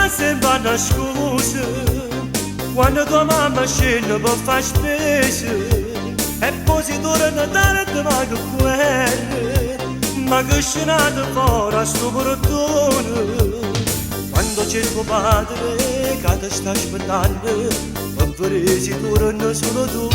sta sempre annascusa, quando tua mamma scende per far spese, e poi si torna tardi ma che guerra, ma che scenata fuori a sto portone. Quando c'è tuo padre che ti sta aspettando, per vedere se torna solo tu.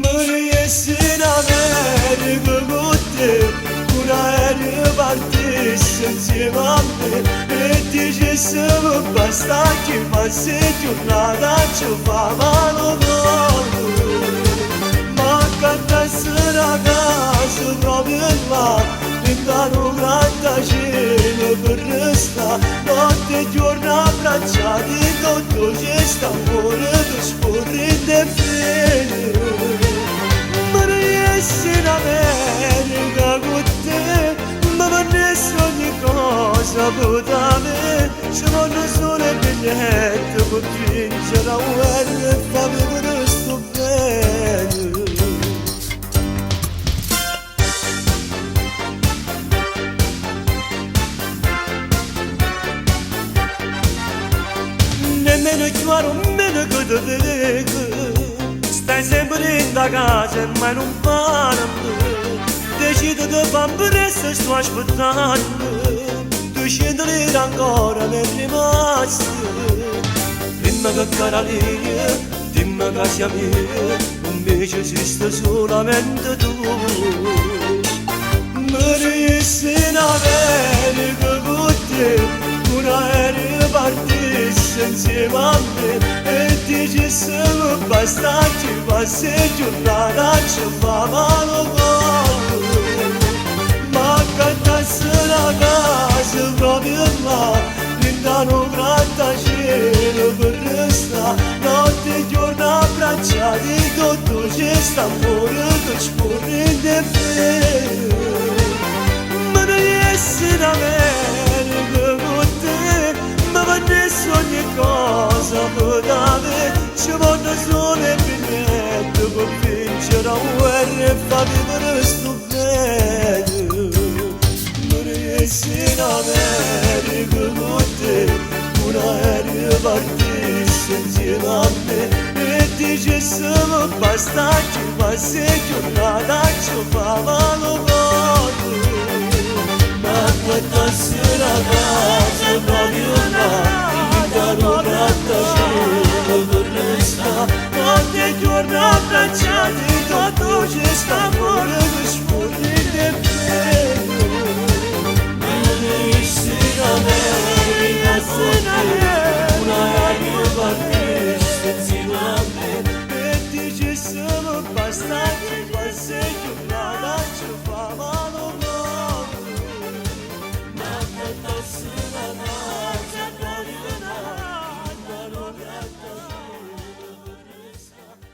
Vorresti avere con te un aereo partisse insieme a me e dicessimo basta che passi giornata ci fa male ma cantasse una casa proprio là in un grattacielo per restare notte e giorno abbracciati tutto c'è sta amore che scorre di bene. Vorresti America con te, ma vorresti ogni cosa per me, ci vanno solo i biglietti per vincere la guerra e farmi pure sto bene. Nemmeno chiaro, meno che te vedo, stai sempre in da casa e mai non parli. Decido di far presto, sto aspettando, tu scendi ancora mi è rimasto. Dimmi che cara linea, dimmi che sia mia, invece esiste solamente tu. Vorresti in America con te, un aereo partisse insieme a me e dicessimo basta ci passi giornata ci fa male ma cantasse una casa proprio là in un grattacielo per restare notte e giorno abbracciati tutto c'è sta amore che scorre di bene. Vorresti in America con te, ma vorresti ogni cosa per avere, ci vanno solo i biglietti per vincere la guerra e far vivere sto bene. Vorresti in America con te, un aereo partisse insieme a me e dicessimo basta ci passi giornata ci fa male. Ma cantasse una casa proprio là, in un grattacielo per restare notte e giorno abbracciati, tutto c'è sta amore che scorre di bene. Vorresti in America con te, un aereo partisse insieme a me e dicessimo basta ci passi giornata ci fa male. Ma cantasse una casa proprio là, in un grattacielo per restare.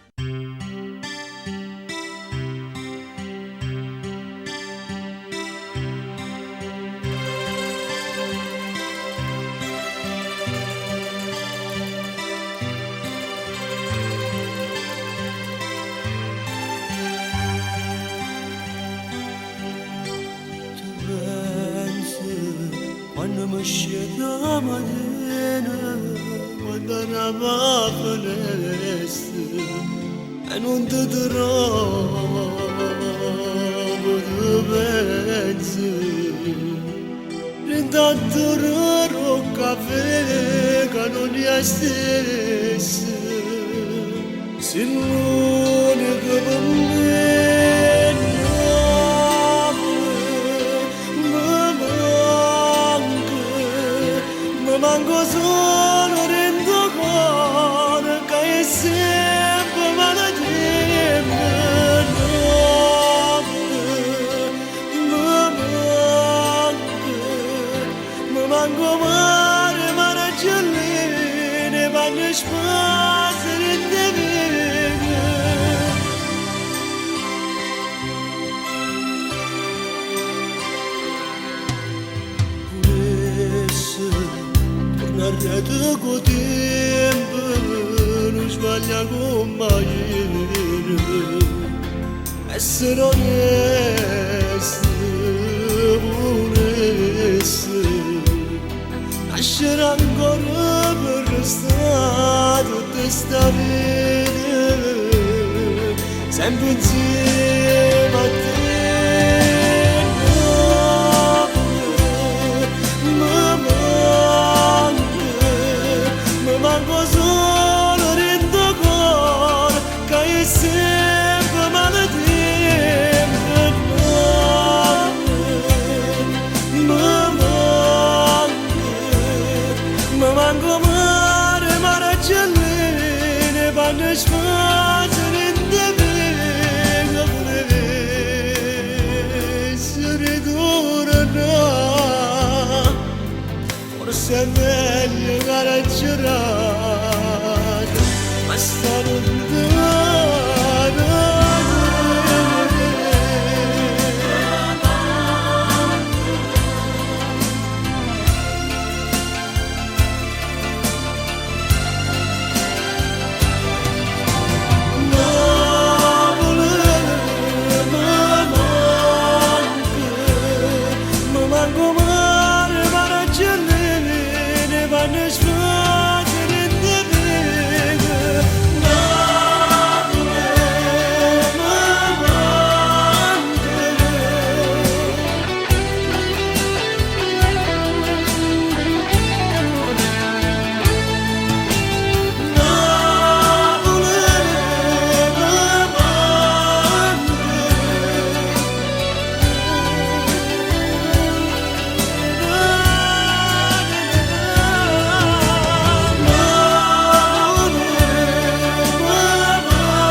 Ti pensi quando mi scendo la mattina, quando arrivo a finestra e non ti trovo, ti pensi Intanto un caffè che non è stesso, sei l'unica per me, no, mi manca, mi manco solo dentro cuore che è sempre maledetto, no, mi manca, mi manco mare, mare gelline, vanno spase in vene. Volesse tornare a con tempo, non sbaglia come ieri, essere onesto, volesse Tutt' 'sta vita Sempe 'nzieme a te. Napule, me manca, me manca 'o sole dint' 'o core ca è sempe maletiempo. Napule, me manca, me manca 'o mare, mare Margellina, 'e panne spase dint' 'e vene, vulesse riturnà. Forse è meglio ca n'aggio ma sto luntano 'a te. Napule me manca, me manca 'o mare, mare Margellina, 'e panne spase dint' 'e vene. Napule me manca. Napule me manca. Napule me manca.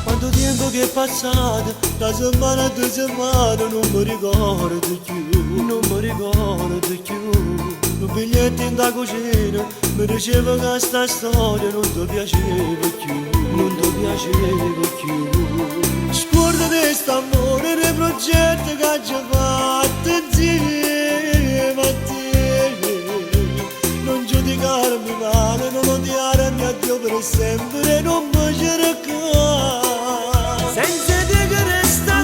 Quanto tiempo che è passato, da settimana a due settimane non mi ricordo più, non mi ricordo più. Un biglietto in da cucina mi diceva che sta storia non ti piaceva più, non ti piaceva più. Scorda di st'amore, dei progetti che ci fatto insieme a te. Non giudicarmi male, non odiarmi a Dio per sempre, non mi cercare. Senza te che resta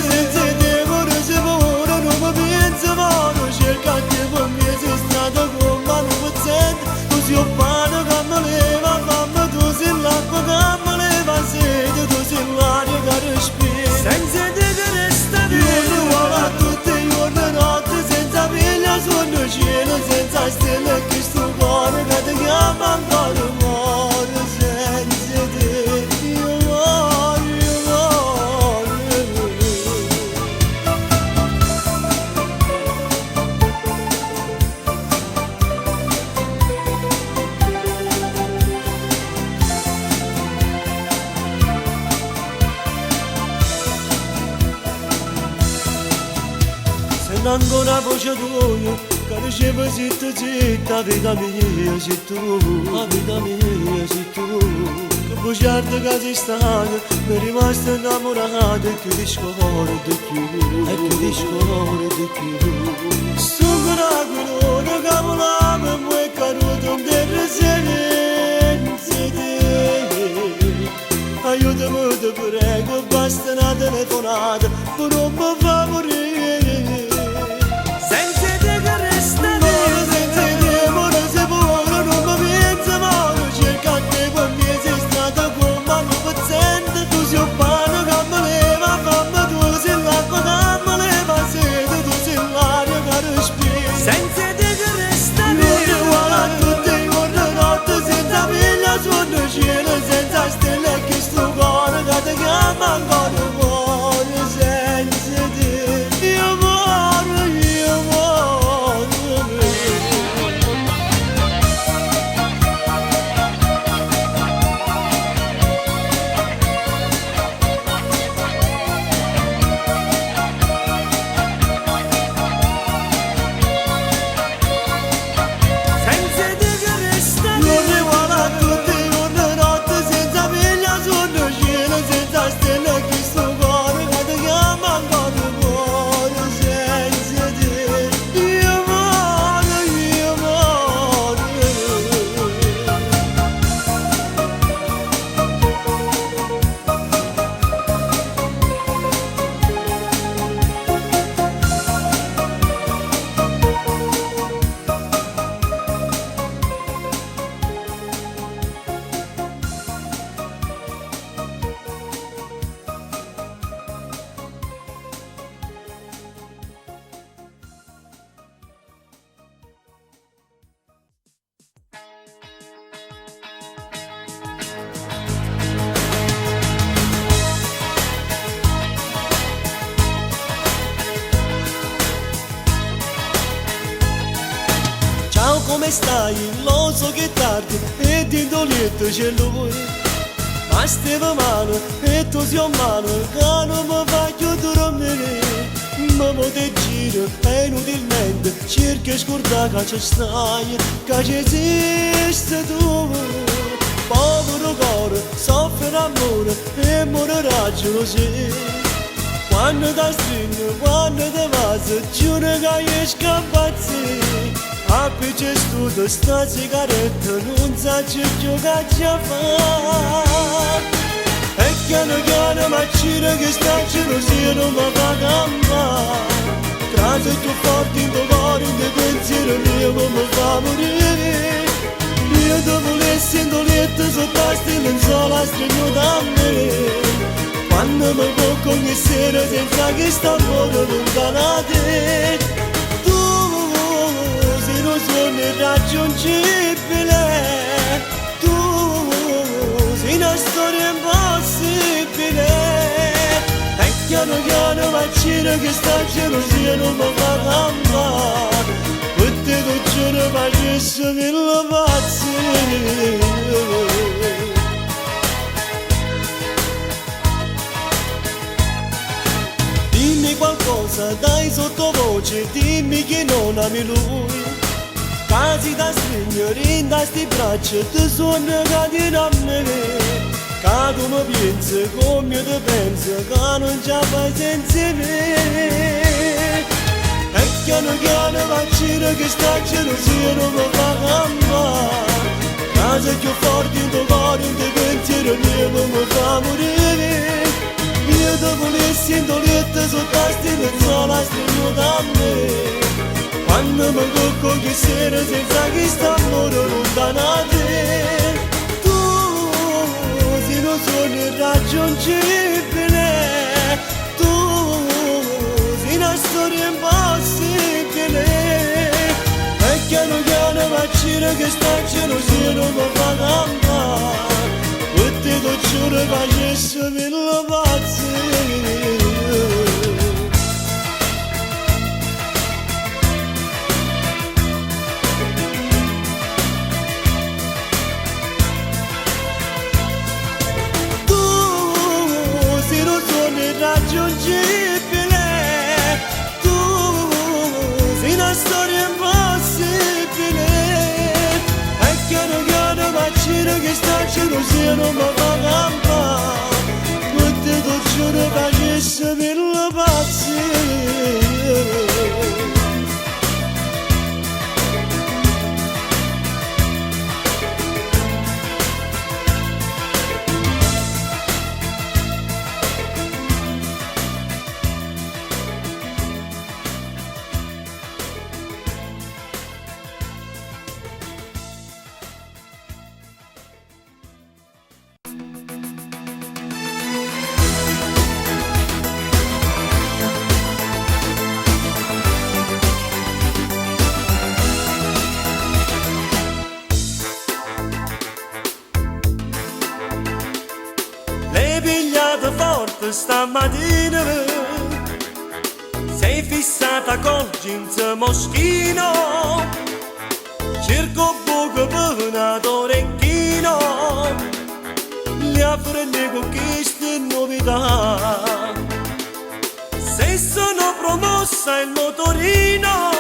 senza te vorrei se vorrei, non mi penso mai, cerca te per me sei stata come un pezzente, tu sei un pane che mi leva fame, tu sei l'acqua che mi leva sete, tu sei l'aria che respiro. Senza te che resta Io a tutti i giorni notte, senza figlia sono cielo, senza stelle che sto cuore che ti chiama ancora muore senza te. Io muoro, io muoro. Sento ancora 'a voce toia ca diceva zitto zitto 'a vita mia si tu, 'a vita mia si tu. Che bugiardo che sei stato, m'è rimasto innamorato e chi ti scorda cchiù, e chi ti scorda cchiù. Songo n'aquilone ca volava e mo è caduto 'nterra senza te. Aiutami te prego, basta 'na telefonata, pe' nun me fa murì. Senza te che resta senza te muore se muore, non mi penso mai, cerca te per me sei stata come un pezzente, tu sei un pane che mi leva fame, tu sei l'acqua che mi leva sete, tu sei l'aria che respiro. Senza te che resta uguale a tutti i giorni notte, senza figlia sono cielo, senza stelle che sto cuore che ti chiama ancora muore senza te. stai, lo so che è tardi e dint' 'o lietto c'è lui. Ma stevo male e tu si 'o male ca nun me fa cchiù durmì. Me voto e giro e inutilmente cerco 'e scurdà ca ce stai, ca ce esiste tu. Povero core soffre d'ammore e more d'a gelosia. Quanno t'astrigno, quanno te vaso, giuro ca jesco a 'mpazzì. Appiccio e stuto 'sta sigaretta, nun saccio cchiù ch'aggia fà. E chiano chiano m'accide chesta gelosia nun me fa campà. Trase cchiù forte 'int' 'o core, 'int' 'e pensiere mie, pe me fa murì. Io te vulesse 'int' 'o lietto sotto a 'sti lenzola astrignuta a me. Quanno me cocco ogni sera senza chist'ammore luntano 'a te. Tu si nu suonno irraggiungibile, tu si na storia impossibile. E chiano chiano m'accide chesta gelosia nun me fa campà. Pe te t'o giuro facesse mille pazzie. Dimmi qualcosa, dai sottovoce, dimmi che non ami lui. Ca si t'astrigno dint' a 'sti braccia, te suonno ca tiene a me. Ca tu me pienze comme io te penso, ca nun ce 'a fai senza 'e me. E chiano chiano m'accide chesta gelosia nun me fa campà. Trase cchiù forte 'int' 'o core, 'int' 'e pensiere mie, pe me fa murì. Io te vulesse 'int' 'o lietto sotto a 'sti lenzola astrignuta a me. Quanno me cocco ogni sera senza chist'ammore luntano 'a te. Tu si nu suonno irraggiungibile, tu si na storia impossibile. E chiano chiano m'accide chesta gelosia nun me fa campà. Pe te t'o giuro facesse mille pazzie. Tu si nu suonno irraggiungibile, tu si na storia impossibile. E chiano chiano m'accide chesta gelosia nun me fa campà. Pe te t'o giuro facesse mille pazzie. L'hai pigliata forte stammatina, sei fissata col jeans Moschino, cerco buco per n'ato orecchino, le prende con queste novità. Se sono promossa il motorino,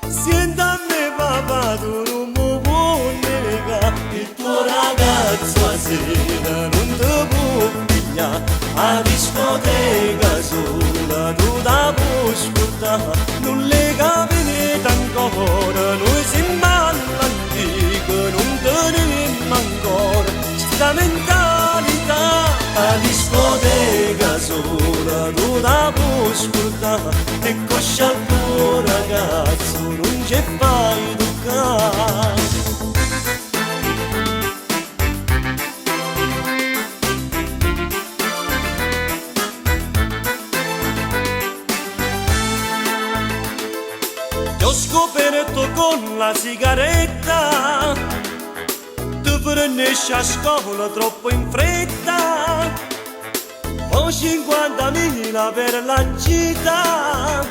siente a me papà tu nun me può negà, il tuo ragazzo 'a sera nun te può piglià, 'a discoteca sola tu t' può scurdà, nun l'hai capito ancora, noi siamo all'antica, nun tenimmo ancora sta mentalità, 'a discoteca sola tu t' può scurdà, e cosce al tuo ragazzo nun ce fai toccà. Ti ho scoperto con la sigaretta, tu finisci a scuola troppo in fretta, poi 50.000 per la gita,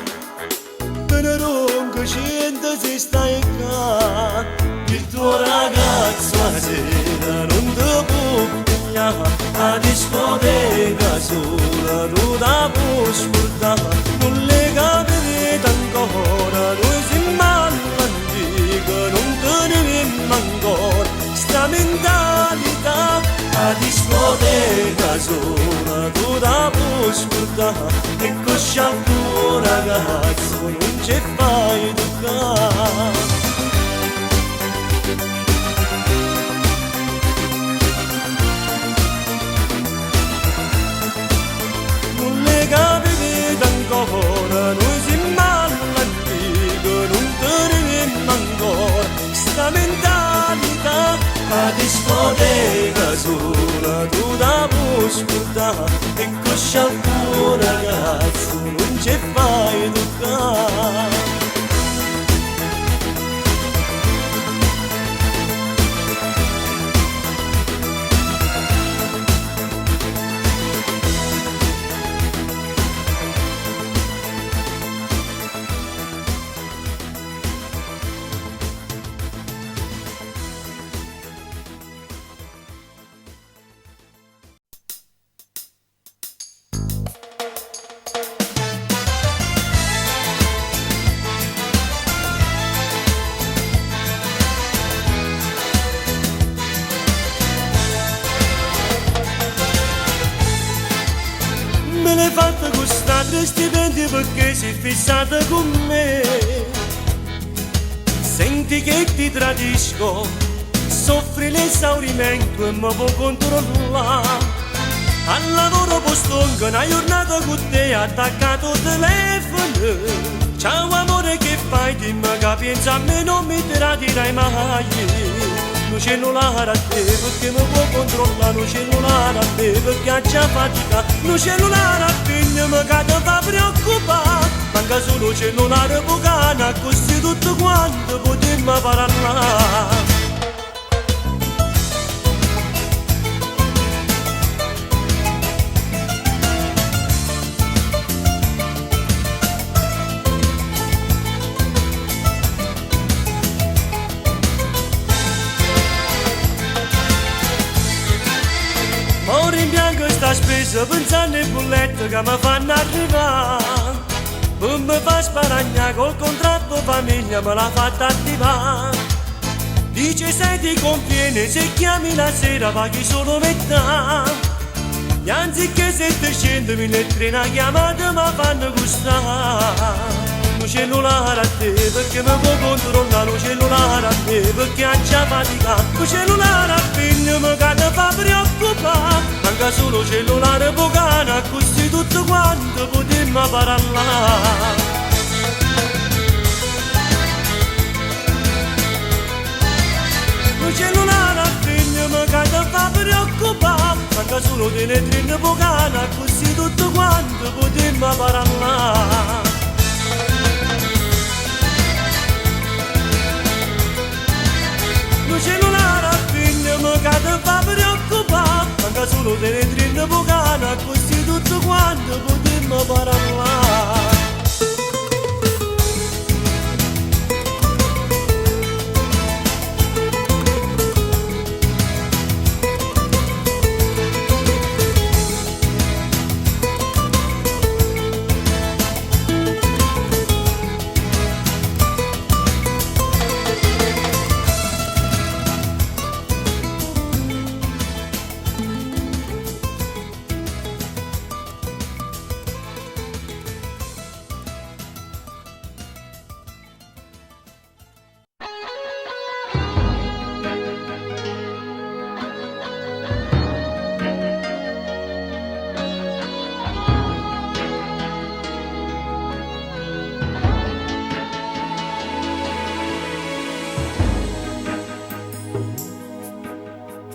Te ne ronco cento se stai ccà. Il tuo ragazzo 'a sera nun te può piglià, 'A discoteca sola tu t' può scurdà, Nun l'hê capito ancora, nuje simmo all'antica, nun tenimmo ancora 'sta mentalità. 'A discoteca sola tu t' può scurdà, E cosce al tuo ragazzo nun ce faje tuccà. Nun l'hê capito ancora, nuje simmo all'antica, nun tenimmo ancora 'sta mentalità. 'A discoteca sola tu t' può scurdà, E cosce al tuo ragazzo nun ce faje tuccà. Me l'hê fatta cu st'ato stipendio pecché si fissata cu me. Senti che ti tradisco, soffri l'esaurimento e me vuò controllà. Al lavoro po' stongo na jurnata cu te attaccato 'o telefono. Ciao amore che fai, dimme ca pienze a me, non mi tradirai maje. Nu cellulare a te pecché me può controllà, nu cellulare a me pecché aggia faticà, nu cellulare a figliemo ca te fa preoccupà. Manca sulo 'o cellulare p' 'o cane, accussì tutte quante putimmo parlà. Mo rimpiango sta spesa penzanno 'e bullette ca me fanno arrivà. Pe me fa sparagnà col contratto famiglia me l'ha fatta attivà. Dice se ti conviene se chiami la sera paghi solo metà. E anziché 700 1300 na chiamata me fanno custà. Nu cellulare a te pecché me può controllà, nu cellulare a me pecché aggia faticà, nu cellulare a figliemo ca te fa preoccupà. Manca sulo 'o cellulare p' 'o cane, accussì tutte quante putimmo parlà. Nu cellulare a figliemo ca te fa preoccupà, manca sulo 1300 p' 'o cane, accussì tutte quante putimmo parlà. Nu cellulare a figliemo ca te fa preoccupà, manca sulo 1300 p' 'o cane, accussì tutte quante putimmo parlà.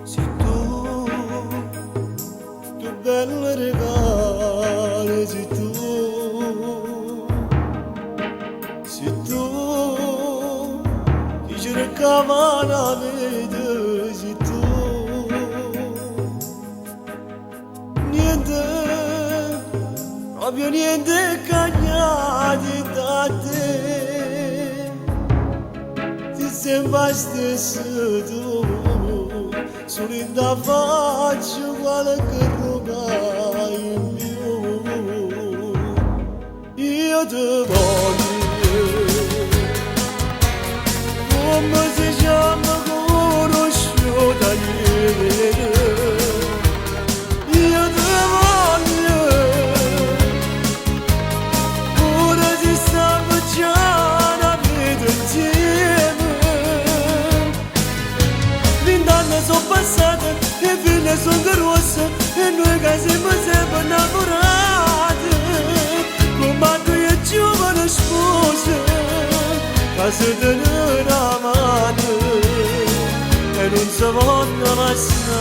Si tu, cchiù bello regalo, si tu, si tu, chi cercava na vita, si tu. Niente, proprio niente è cagnato da te. sempe 'a stessa tu, sulo 'int' 'a faccia qualche ruga in più. Io te voglio comme si c'ammo conosciuto ajere. Io te voglio pure si stammo già 'na vita insieme. Vint'anne so' passate, 'e figlie songo gruosse e nuje ca simmo sempe 'nnammurate, comme a duje giovane spuse ca se teneno 'a mano e nun se vonno lassà.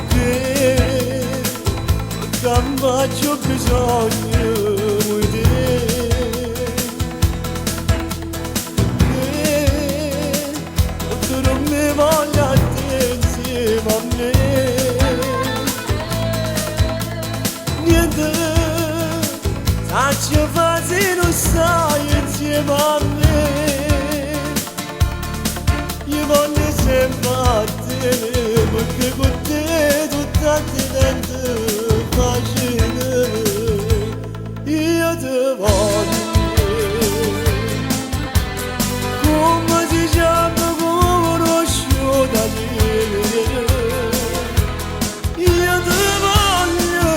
Pe' campà c'è bisogno 'e te. Pecché tu nun me voglio a te insieme a me. Niente saccio fa si nun staje insieme a me. Io voglio sempe a te, pecché cu te tutto addiventa facile. Io te voglio comme si c'ammo conosciuto ajere. Io te voglio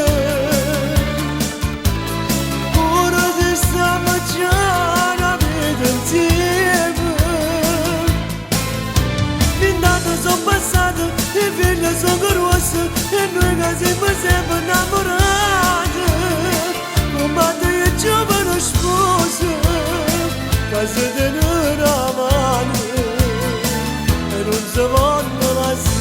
pure si stammo già 'na vita insieme. Vint'anne so' passate, 'e figlie songo gruosse e nuje ca simmo sempe 'nnammurate, comme a duje giovane spuse ca se teneno 'a mano e nun se vonno lassà.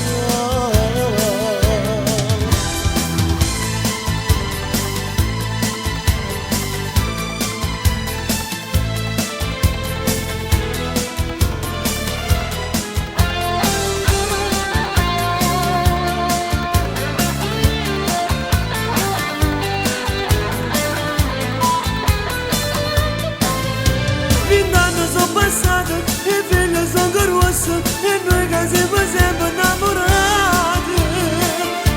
Vint'anne so' passate, 'e figlie songo gruosse e nuje ca simmo sempe 'nnammurate,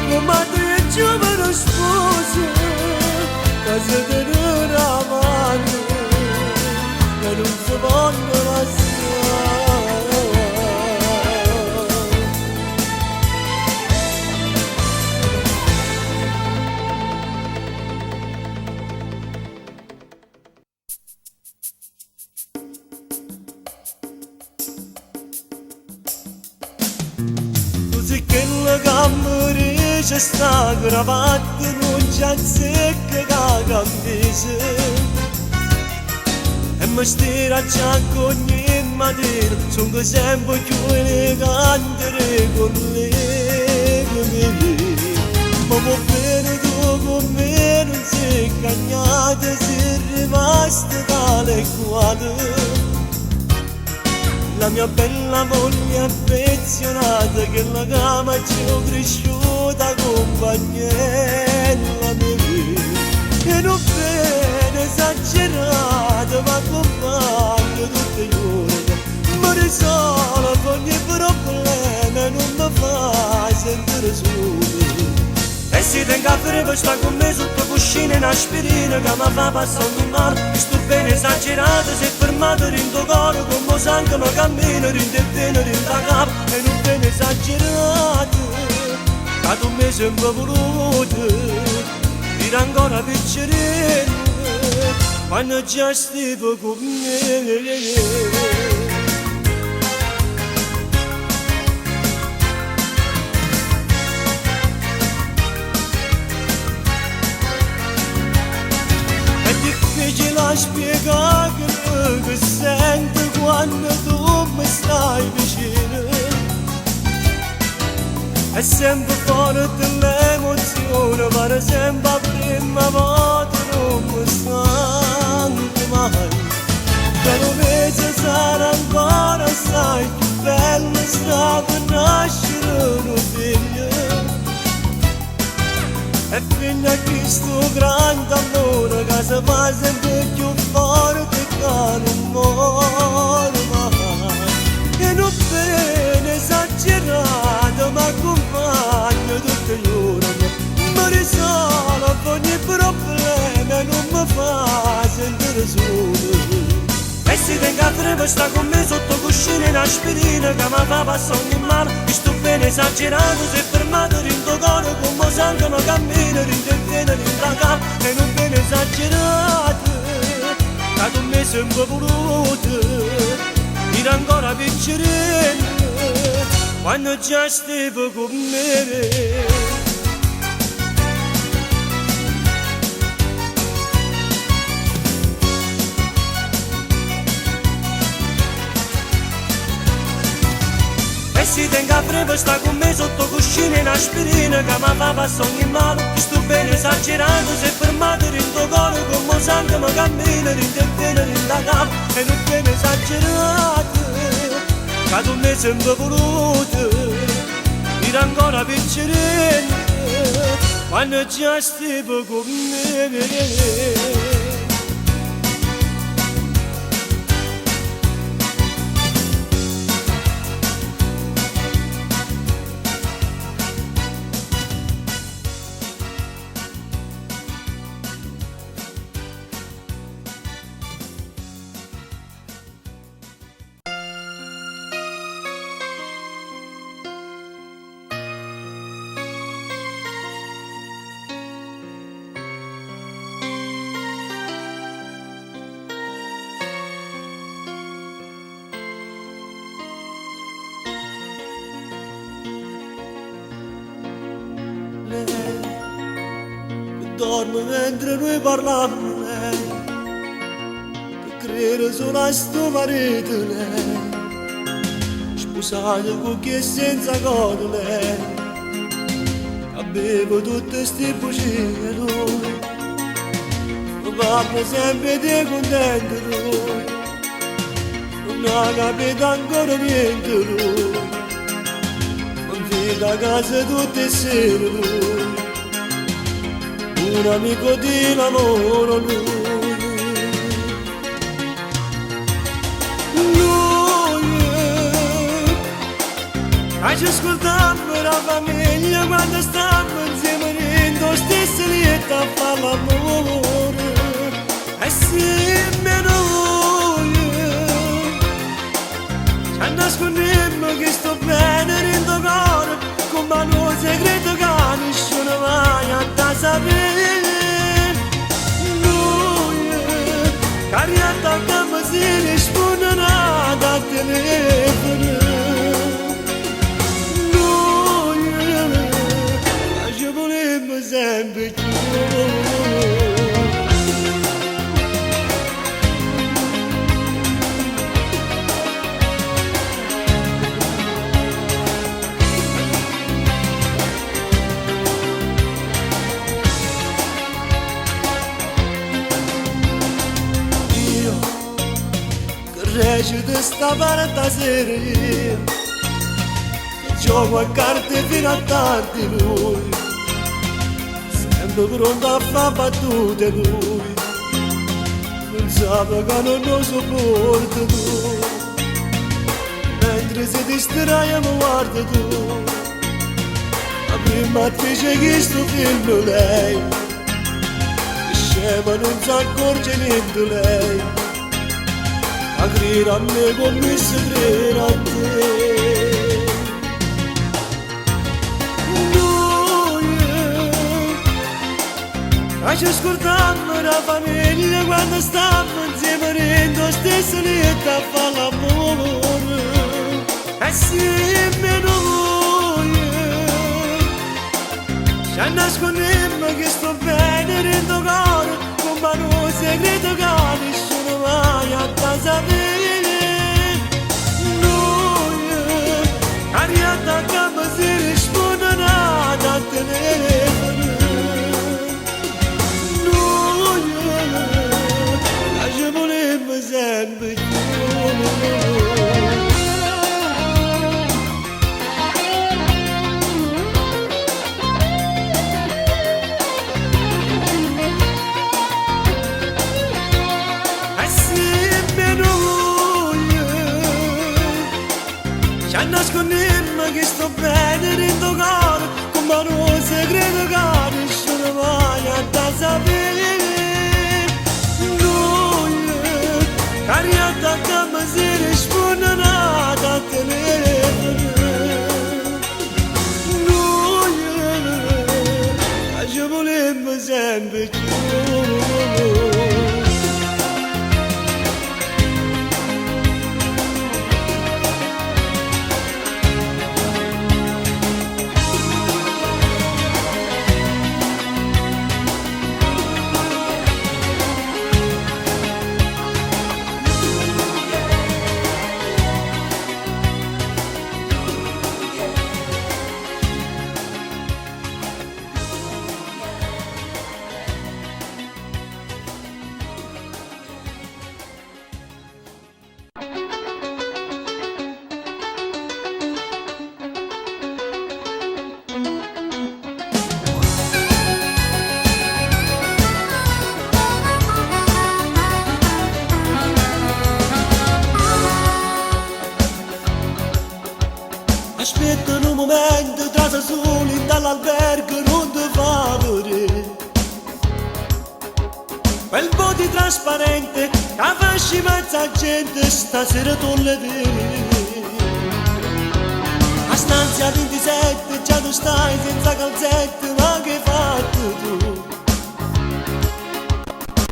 comme a duje giovane spuse ca se teneno 'a mano e nun se vonno lassà. Tu si chella ca me dice sta cravatta nun c'azzecca ca cammisa e mi stira a giacca ogni mattina, songo sempre più elegante dei colleghi miei. Ma vuò bene tu con me nun si cagnata, si rimasta tale e quale. La mia bella moglie affezionata, che la cama ci ho cresciuta compagnella mia. E non bene esagerato, ma accompagno tutti i giorni. Mi risolvo ogni problema e non mi fa sentire solo. E si tengo 'a freva sta con me sotto cuscino un'aspirina che mi fa passare ogni male. Sto bene esagerato, si è fermato dint' cuore, come sangue mi cammina dint' 'e vene, dint' 'a capa. E nu bene esagerato, che tu mi sempre voluto, era ancora piccerella, quando già stivo con me. È difficile a spiegare quello che sento quando tu mi stai vicino. È sempre forte l'emozione, pare sempre la prima volta, non mi stanco mai. Tra un mese sarà ancora assai più bello, sta per nascere un figlio. E fino a questo grande amore che si fa sempre più forte che non muore mai. E non bene esagerato, ma accompagno tutti i giorni. Mi risolvo ogni problema e non mi fa sentire solo. E se tengo a freva sta con me sotto cuscino in aspirina che mi fa passare ogni male. Sto bene esagerato, si è fermato dentro cuore come sangue ma cammina dentro e viene dentro la casa. E non bene esagerato, che tu mi sempre voluto, era ancora piccerino, quando già stavo con me. E se tengo a freva sta con me sotto cuscino in aspirina che mi fa passare ogni male. Sto bene esagerato, si è fermato dentro cuore come sangue mi cammina dentro e viene dentro la casa. E non bene esagerato, che tu mi sempre voluto, era ancora piccerino, quando già stavo con me. Dorme mentre noi parliamo lei, che crede solo a sto marito lei, sposato con chi è senza cuore lei, che beve tutte ste bugie lui, parla sempre di contento lui, non ha capito ancora niente lui, non vede a casa tutte le sere lui. Un amico di lavoro lui. Lui, a ci ascoltammo la famiglia quando stammo insieme nello stesso letto a fare l'amore. E se noi ci nascondemmo che sto bene dentro cuore, come un segreto che nessuno mai ha da sapere. Noi, cariata che si risponde da telefono. Noi, ci volemmo sempre più. Recita sta parata sera, che gioco a carte fino a tardi lui, sempre pronto a far battute lui, non sa che non lo sopporta tu, mentre si distrae mi guarda tu, la prima attrice che sto film lei, che scema non si accorge niente lei. A crede a me come si crede a te. Noi, a ci ascoltammo la famiglia quando stammo insieme nello stesso letto a fare l'amore. E se noi ci nascondemmo che sto bene dentro cuore, come un segreto che nessuno mai ha da sapere. Noi, arriata che mi si risponde telefono. Nuje ca ce vulimm' sempe 'e cchiù. E simme nuje Ci annasconnimmo chisto bene dint' 'o core Comme a nu segreto ca nisciuno mai adda sapè. Nuje ca riattaccammo si risponne n'ato a telefono. Nuje ca ce vulimmo sempe 'e cchiù. Aspetta nu mumento, trase solo dint' all'albergo, nun te fa vedè. Quel body trasparente ca fa ascì pazza 'a gente, stasera tu l'e vedè. A stanza 27, già tu stai senza calzette, ma che hai fatto tu?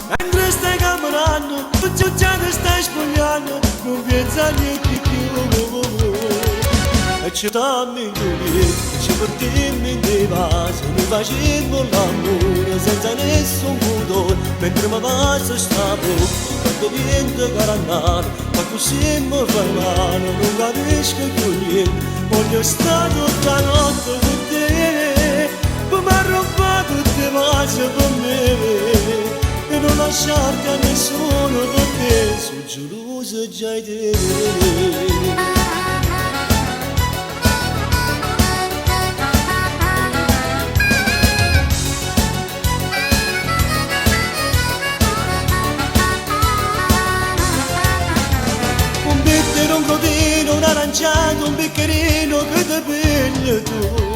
Mentre stai camminando, tu già ti stai spogliando, nun piensa a niente cchiù. E ci dammo into lietto, ci mettimmo int' 'e vase, nuje facimmo l'ammore senza nessun pudore, mentre me vasa sta vocca, quando viento carannare, ma così mi fai male, nun capisco cchiù niente, voglio sta tutta notte con te, pe m'arrubbà tutte 'e vase pe me, e non lasciarti a nessuno perché so' geloso già 'e te. Un bitter, un crodino, un'aranciata, un bicchierino che te pigli tu.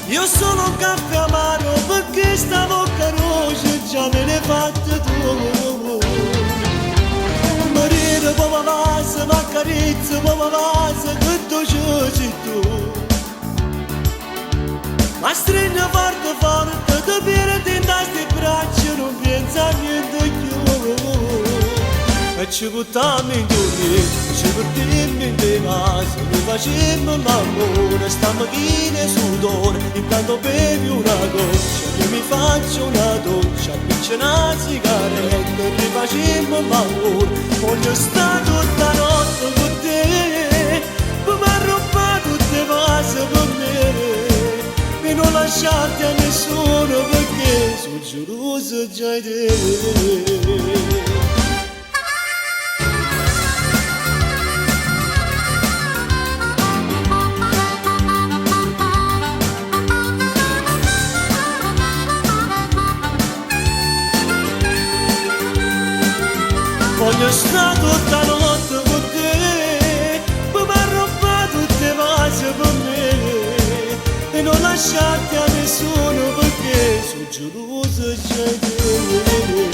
Io sono un caffè amaro perché sta bocca rosa già me l'hai fatta tu. Mi ride come vas, mi accarezza come vas, che dolce sei tu. Ma stringe forte forte, ti perdi in sti braccia, non pensa a niente più. E ci buttiamo in lietto, ci mettimmo int' 'e vase, nuje facimmo l'ammore, stammo chine 'e sudore, intanto bevi una goccia, io mi faccio una doccia, appiccio una sigaretta e rifacimmo l'ammore. Voglio sta tutta notte con te, pe m'arrubbà tutte 'e vase per me, e non lasciarti a nessuno perché so' geloso già 'e te. Voglio sta tutta notte con te, pe m'arrubbà tutte 'e vase per me, e non lasciarti a nessuno perché so' geloso già 'e te.